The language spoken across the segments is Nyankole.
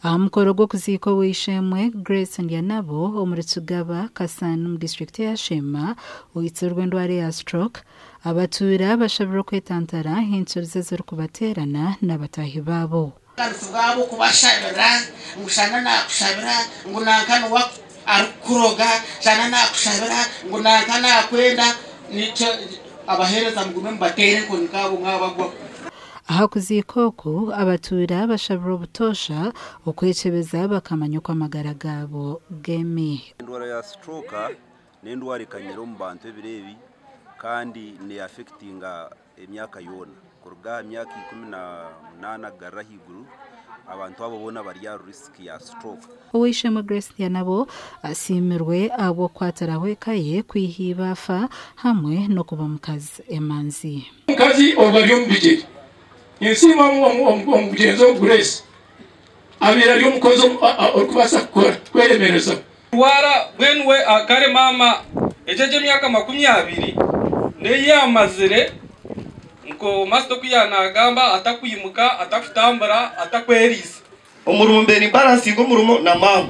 Aha mukoro gw'okuziika ow'eishe-emwe Grace Ndyanabo omuri Kigaba, Kasani omu disiturikiti eya Sheema oitsirwe endwara eya stroke, abatuura bashabirwe okwetantara encurizi ezirikubateerana n'abataahi baabo. Obuhabuzi bwabo kubashabira ngu shana nakushabira ngu nanka niwe arikukuroga, shana nakushabira ngu nanka nakwenda, nikyo abaheereza mugume mubateere enkoni nkaabo mwabagwaho. Aha kuziika oku, abatuura bashabirwe obutoosha okwekyebeza bakamanya oku amagara gaabo geemi. Endwara ya stroke n'endwara ekanyire omu bantu ebiro ebi kandi neeafekitinga emyaka yoona kuruga aha myaka 18 kugarura ahaiguru abantu abo boona bari aha risiki ya stroke. Ow'eishe-emwe Grace Ndyanabo asiimirwe ahabw'okukwatiraho eka ye kwiha iba afa hamwe n'okuba omukazi emanzi. Omukazi obu ari omu bigyere. Ninsiima omugyenzi ogu Grace. Abaire ari omukozi orikubaasa kukora kweremerezaho. Rwara mbwenu we kare maama egyo egy'emyaka 20 neyi yamazire nko masita oku yanagamba atakwimuka, atakutambura, atakweriisa. Omurimo mbe nimbaransinga omurimo na maama.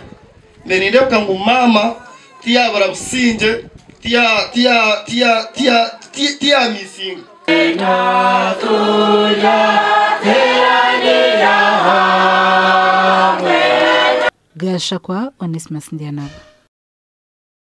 Mbe nindebuka ngu maama tiyabura busingye, tiya tiya tiya tiya tiyamisinga. Gashakwa Onesmus Ndyanabo.